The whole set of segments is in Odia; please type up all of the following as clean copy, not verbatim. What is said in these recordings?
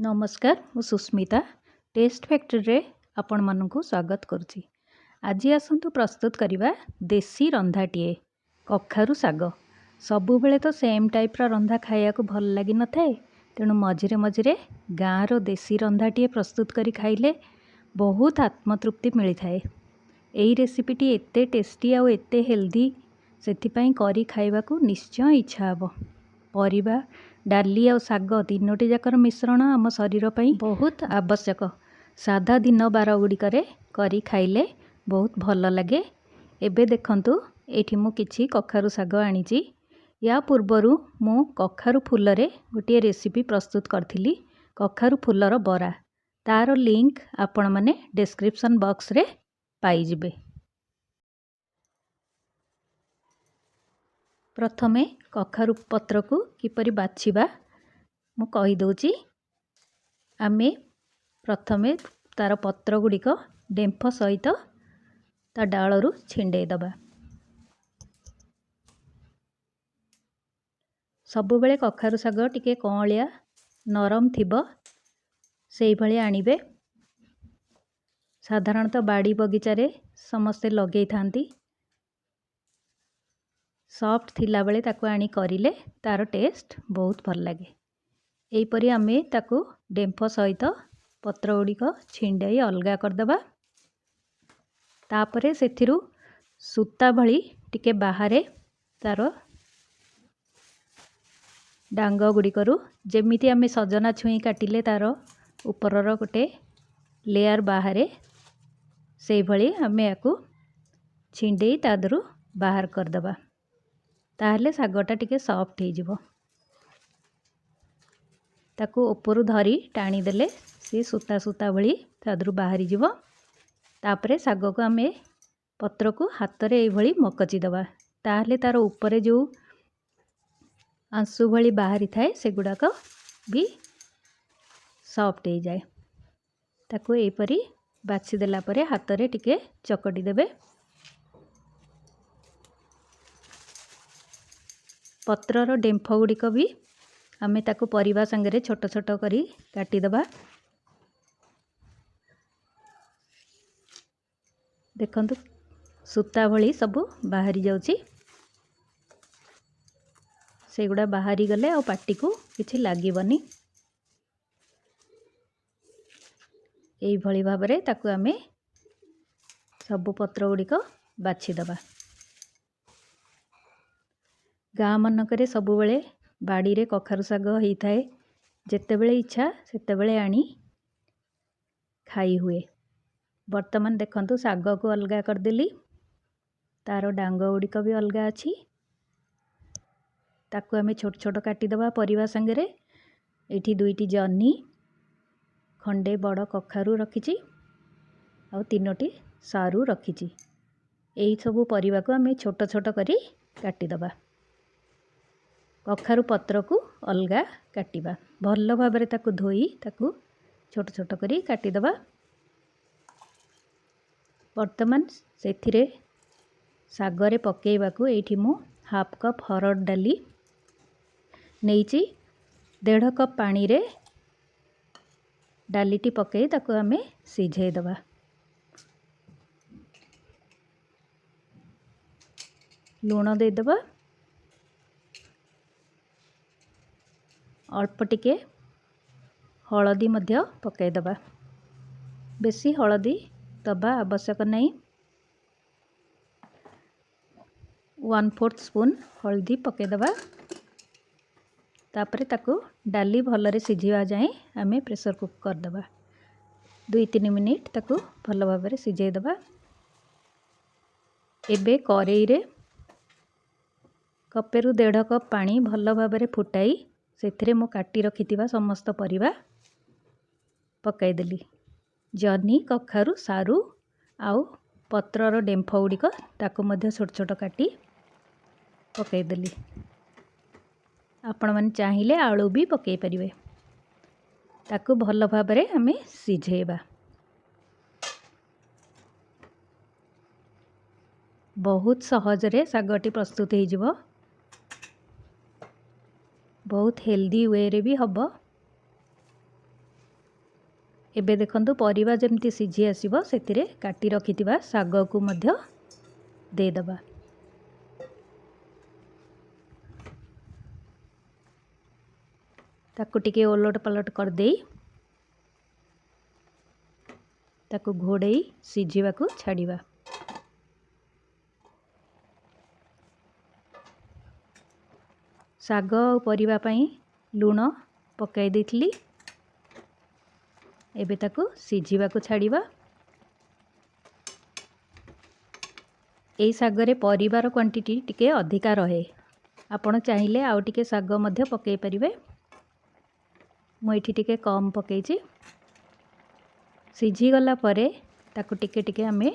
ନମସ୍କାର, ମୁଁ ସୁସ୍ମିତା, ଟେଷ୍ଟ ଫ୍ୟାକ୍ଟ୍ରିରେ ଆପଣମାନଙ୍କୁ ସ୍ୱାଗତ କରୁଛି। ଆଜି ଆସନ୍ତୁ ପ୍ରସ୍ତୁତ କରିବା ଦେଶୀ ରନ୍ଧାଟିଏ, କଖାରୁ ଶାଗ। ସବୁବେଳେ ତ ସେମ୍ ଟାଇପ୍ର ରନ୍ଧା ଖାଇବାକୁ ଭଲ ଲାଗିନଥାଏ, ତେଣୁ ମଝିରେ ମଝିରେ ଗାଁର ଦେଶୀ ରନ୍ଧାଟିଏ ପ୍ରସ୍ତୁତ କରି ଖାଇଲେ ବହୁତ ଆତ୍ମତୃପ୍ତି ମିଳିଥାଏ। ଏଇ ରେସିପିଟି ଏତେ ଟେଷ୍ଟି ଆଉ ଏତେ ହେଲ୍ଦି, ସେଥିପାଇଁ କରି ଖାଇବାକୁ ନିଶ୍ଚୟ ଇଚ୍ଛା ହେବ। ପରିବା, ଡାଲି ଆଉ ଶାଗ ତିନୋଟି ଯାକର ମିଶ୍ରଣ ଆମ ଶରୀର ପାଇଁ ବହୁତ ଆବଶ୍ୟକ। ସାଧା ଦିନ ବାର ଗୁଡ଼ିକରେ କରି ଖାଇଲେ ବହୁତ ଭଲ ଲାଗେ। ଏବେ ଦେଖନ୍ତୁ, ଏଇଠି ମୁଁ କିଛି କଖାରୁ ଶାଗ ଆଣିଛି। ୟା ପୂର୍ବରୁ ମୁଁ କଖାରୁ ଫୁଲରେ ଗୋଟିଏ ରେସିପି ପ୍ରସ୍ତୁତ କରିଥିଲି, କଖାରୁ ଫୁଲର ବରା। ତା'ର ଲିଙ୍କ ଆପଣମାନେ ଡେସ୍କ୍ରିପସନ୍ ବକ୍ସରେ ପାଇଯିବେ। ପ୍ରଥମେ କଖାରୁ ପତ୍ରକୁ କିପରି ବାଛିବା ମୁଁ କହିଦେଉଛି। ଆମେ ପ୍ରଥମେ ତା'ର ପତ୍ର ଗୁଡ଼ିକ ଡେମ୍ଫ ସହିତ ତା ଡାଳରୁ ଛିଣ୍ଡେଇ ଦେବା। ସବୁବେଳେ କଖାରୁ ଶାଗ ଟିକେ କଅଁଳିଆ ନରମ ଥିବ, ସେଇଭଳି ଆଣିବେ। ସାଧାରଣତଃ ବାଡ଼ି ବଗିଚାରେ ସମସ୍ତେ ଲଗେଇଥାନ୍ତି। ସଫ୍ଟ ଥିଲାବେଳେ ତାକୁ ଆଣି କରିଲେ ତା'ର ଟେଷ୍ଟ ବହୁତ ଭଲ ଲାଗେ। ଏହିପରି ଆମେ ତାକୁ ଡେମ୍ଫ ସହିତ ପତ୍ର ଗୁଡ଼ିକ ଛିଣ୍ଡାଇ ଅଲଗା କରିଦେବା। ତାପରେ ସେଥିରୁ ସୂତା ଭଳି ଟିକେ ବାହାରେ ତା'ର ଡାଙ୍ଗ ଗୁଡ଼ିକରୁ, ଯେମିତି ଆମେ ସଜନା ଛୁଇଁ କାଟିଲେ ତା'ର ଉପରର ଗୋଟେ ଲେୟାର ବାହାରେ, ସେଇଭଳି ଆମେ ୟାକୁ ଛିଣ୍ଡେଇ ତା ଦେହରୁ ବାହାର କରିଦେବା। ତାହେଲେ ଶାଗଟା ଟିକେ ସଫ୍ଟ ହେଇଯିବ। ତାକୁ ଉପରୁ ଧରି ଟାଣିଦେଲେ ସିଏ ସୂତା ସୂତା ଭଳି ତା ଦେହରୁ ବାହାରିଯିବ। ତାପରେ ଶାଗକୁ ଆମେ ପତ୍ରକୁ ହାତରେ ଏଇଭଳି ମକଚି ଦେବା। ତାହେଲେ ତା'ର ଉପରେ ଯେଉଁ ଆଂଶୁ ଭଳି ବାହାରିଥାଏ, ସେଗୁଡ଼ାକ ବି ସଫ୍ଟ ହେଇଯାଏ। ତାକୁ ଏହିପରି ବାଛି ଦେଲା ପରେ ହାତରେ ଟିକେ ଚକଟି ଦେବେ। ପତ୍ରର ଡେମ୍ଫ ଗୁଡ଼ିକ ବି ଆମେ ତାକୁ ପରିବା ସାଙ୍ଗରେ ଛୋଟ ଛୋଟ କରି କାଟିଦେବା। ଦେଖନ୍ତୁ, ସୂତା ଭଳି ସବୁ ବାହାରି ଯାଉଛି। ସେଗୁଡ଼ା ବାହାରିଗଲେ ଆଉ ପାଟିକୁ କିଛି ଲାଗିବନି। ଏଇଭଳି ଭାବରେ ତାକୁ ଆମେ ସବୁ ପତ୍ର ଗୁଡ଼ିକ ବାଛିଦେବା। ଗାଁମାନଙ୍କରେ ସବୁବେଳେ ବାଡ଼ିରେ କଖାରୁ ଶାଗ ହେଇଥାଏ। ଯେତେବେଳେ ଇଚ୍ଛା ସେତେବେଳେ ଆଣି ଖାଇ ହୁଏ। ବର୍ତ୍ତମାନ ଦେଖନ୍ତୁ, ଶାଗକୁ ଅଲଗା କରିଦେଲି। ତା'ର ଡାଙ୍ଗ ଗୁଡ଼ିକ ବି ଅଲଗା ଅଛି। ତାକୁ ଆମେ ଛୋଟ ଛୋଟ କାଟିଦେବା ପରିବା ସାଙ୍ଗରେ। ଏଇଠି ଦୁଇଟି ଜହ୍ନି, ଖଣ୍ଡେ ବଡ଼ କଖାରୁ ରଖିଛି ଆଉ ତିନୋଟି ସାରୁ ରଖିଛି। ଏଇସବୁ ପରିବାକୁ ଆମେ ଛୋଟ ଛୋଟ କରି କାଟିଦେବା। କଖାରୁ ପତ୍ରକୁ ଅଲଗା କାଟିବା। ଭଲ ଭାବରେ ତାକୁ ଧୋଇ ତାକୁ ଛୋଟ ଛୋଟ କରି କାଟିଦେବା। ବର୍ତ୍ତମାନ ସେଥିରେ ଶାଗରେ ପକାଇବାକୁ ଏଇଠି ମୁଁ ହାଫ୍ କପ୍ ହରଡ଼ ଡାଲି ନେଇଛି। ଦେଢ଼ କପ୍ ପାଣିରେ ଡାଲିଟି ପକାଇ ତାକୁ ଆମେ ସିଝେଇ ଦେବା। ଲୁଣ ଦେଇଦେବା। ଅଳ୍ପ ଟିକେ ହଳଦୀ ମଧ୍ୟ ପକାଇଦେବା। ବେଶୀ ହଳଦୀ ଦେବା ଆବଶ୍ୟକ ନାହିଁ। 1/4 ସ୍ପୁନ୍ ହଳଦୀ ପକାଇଦେବା। ତାପରେ ତାକୁ ଡାଲି ଭଲରେ ସିଝିବା ଯାଏଁ ଆମେ ପ୍ରେସର୍ କୁକ୍ କରିଦେବା। 2-3 ମିନିଟ୍ ତାକୁ ଭଲ ଭାବରେ ସିଝେଇ ଦେବା। ଏବେ କରେଇରେ କପେରୁ ଦେଢ଼ କପ୍ ପାଣି ଭଲ ଭାବରେ ଫୁଟାଇ ସେଥିରେ ମୁଁ କାଟି ରଖିଥିବା ସମସ୍ତ ପରିବା ପକାଇଦେଲି। ଜହ୍ନି, କଖାରୁ, ସାରୁ ଆଉ ପତ୍ରର ଡେମ୍ଫ ଗୁଡ଼ିକ, ତାକୁ ମଧ୍ୟ ଛୋଟ ଛୋଟ କାଟି ପକାଇଦେଲି। ଆପଣମାନେ ଚାହିଁଲେ ଆଳୁ ବି ପକାଇ ପାରିବେ। ତାକୁ ଭଲ ଭାବରେ ଆମେ ସିଝେଇବା। ବହୁତ ସହଜରେ ଶାଗଟି ପ୍ରସ୍ତୁତ ହେଇଯିବ। ବହୁତ ହେଲ୍ଦି ୱେରେ ବି ହେବ। ଏବେ ଦେଖନ୍ତୁ, ପରିବା ଯେମିତି ସିଝି ଆସିବ, ସେଥିରେ କାଟି ରଖିଥିବା ଶାଗକୁ ମଧ୍ୟ ଦେଇଦେବା। ତାକୁ ଟିକେ ଓଲଟ ପାଲଟ କରିଦେଇ ତାକୁ ଘୋଡ଼େଇ ସିଝିବାକୁ ଛାଡ଼ିବା। ଶାଗ ଆଉ ପରିବା ପାଇଁ ଲୁଣ ପକାଇ ଦେଇଥିଲି। ଏବେ ତାକୁ ସିଝିବାକୁ ଛାଡ଼ିବା। ଏଇ ଶାଗରେ ପରିବାର କ୍ୱାଣ୍ଟିଟି ଟିକେ ଅଧିକା ରହେ। ଆପଣ ଚାହିଁଲେ ଆଉ ଟିକେ ଶାଗ ମଧ୍ୟ ପକାଇ ପାରିବେ। ମୁଁ ଏଇଠି ଟିକେ କମ୍ ପକାଇଛି। ସିଝିଗଲା ପରେ ତାକୁ ଟିକେ ଟିକେ ଆମେ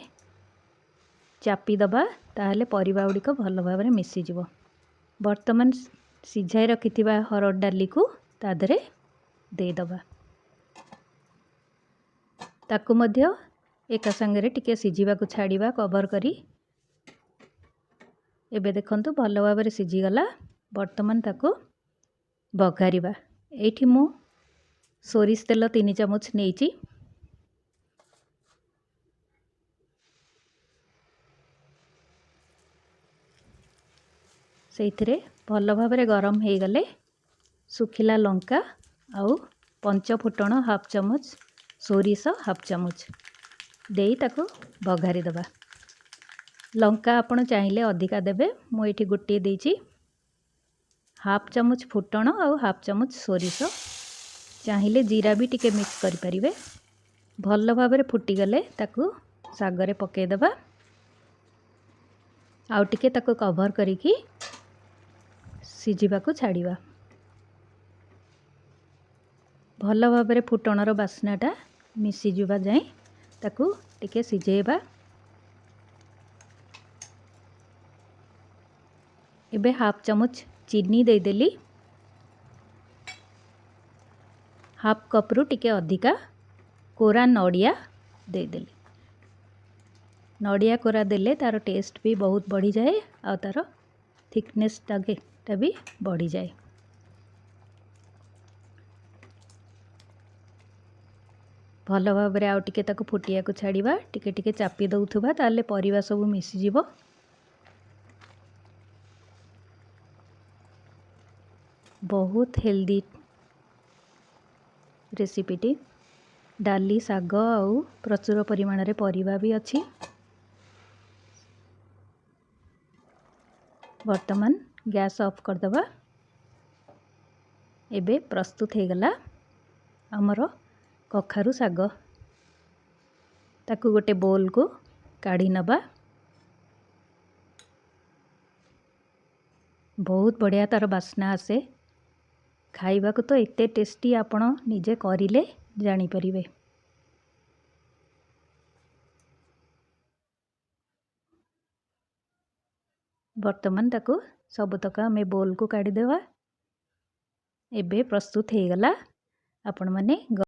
ଚାପିଦେବା, ତାହେଲେ ପରିବା ଗୁଡ଼ିକ ଭଲ ଭାବରେ ମିଶିଯିବ। ବର୍ତ୍ତମାନ ସିଝାଇ ରଖିଥିବା ହରଡ଼ ଡାଲିକୁ ତା ଦେହରେ ଦେଇଦେବା। ତାକୁ ମଧ୍ୟ ଏକା ସାଙ୍ଗରେ ଟିକେ ସିଝିବାକୁ ଛାଡ଼ିବା କଭର୍ କରି। ଏବେ ଦେଖନ୍ତୁ, ଭଲ ଭାବରେ ସିଝିଗଲା। ବର୍ତ୍ତମାନ ତାକୁ ବଘାରିବା। ଏଇଠି ମୁଁ ସୋରିଷ ତେଲ 3 ଚାମଚ ନେଇଛି। ସେଇଥିରେ ଭଲ ଭାବରେ ଗରମ ହେଇଗଲେ ଶୁଖିଲା ଲଙ୍କା ଆଉ ପଞ୍ଚ ଫୁଟଣ ହାଫ୍ ଚାମଚ, ସୋରିଷ ହାଫ୍ ଚାମଚ ଦେଇ ତାକୁ ବଘାରି ଦେବା। ଲଙ୍କା ଆପଣ ଚାହିଁଲେ ଅଧିକା ଦେବେ, ମୁଁ ଏଇଠି ଗୋଟିଏ ଦେଇଛି। ହାଫ୍ ଚାମଚ ଫୁଟଣ ଆଉ ହାଫ୍ ଚାମଚ ସୋରିଷ, ଚାହିଁଲେ ଜିରା ବି ଟିକେ ମିକ୍ସ କରିପାରିବେ। ଭଲ ଭାବରେ ଫୁଟିଗଲେ ତାକୁ ଶାଗରେ ପକାଇଦେବା। ଆଉ ଟିକେ ତାକୁ କଭର୍ କରିକି ସିଝିବାକୁ ଛାଡ଼ିବା। ଭଲ ଭାବରେ ଫୁଟଣର ବାସ୍ନାଟା ମିଶିଯିବା ଯାଏଁ ତାକୁ ଟିକେ ସିଝେଇବା। ଏବେ ହାଫ୍ ଚାମଚ ଚିନି ଦେଇଦେଲି। ହାଫ୍ କପ୍ରୁ ଟିକେ ଅଧିକା କୋରା ନଡ଼ିଆ ଦେଇଦେଲି। ନଡ଼ିଆ କୋରା ଦେଲେ ତା'ର ଟେଷ୍ଟ ବି ବହୁତ ବଢ଼ିଯାଏ ଆଉ ତା'ର ଥିକନେସ୍ଟା ବି ବଢ଼ିଯାଏ। ଭଲ ଭାବରେ ଆଉ ଟିକେ ତାକୁ ଫୁଟିବାକୁ ଛାଡ଼ିବା। ଟିକେ ଟିକେ ଚାପି ଦେଉଥିବା, ତାହେଲେ ପରିବା ସବୁ ମିଶିଯିବ। ବହୁତ ହେଲ୍ଦି ରେସିପିଟି। ଡାଲି, ଶାଗ ଆଉ ପ୍ରଚୁର ପରିମାଣରେ ପରିବା ବି ଅଛି। ବର୍ତ୍ତମାନ ଗ୍ୟାସ୍ ଅଫ୍ କରିଦେବା। ଏବେ ପ୍ରସ୍ତୁତ ହେଇଗଲା ଆମର କଖାରୁ ଶାଗ। ତାକୁ ଗୋଟେ ବୋଲ୍କୁ କାଢ଼ି ନେବା। ବହୁତ ବଢ଼ିଆ ତା'ର ବାସ୍ନା ଆସେ। ଖାଇବାକୁ ତ ଏତେ ଟେଷ୍ଟି, ଆପଣ ନିଜେ କରିଲେ ଜାଣିପାରିବେ। ବର୍ତ୍ତମାନ ତାକୁ ସବୁତକ ଆମେ ବୋଲ୍କୁ କାଢ଼ିଦେବା। ଏବେ ପ୍ରସ୍ତୁତ ହେଇଗଲା। ଆପଣମାନେ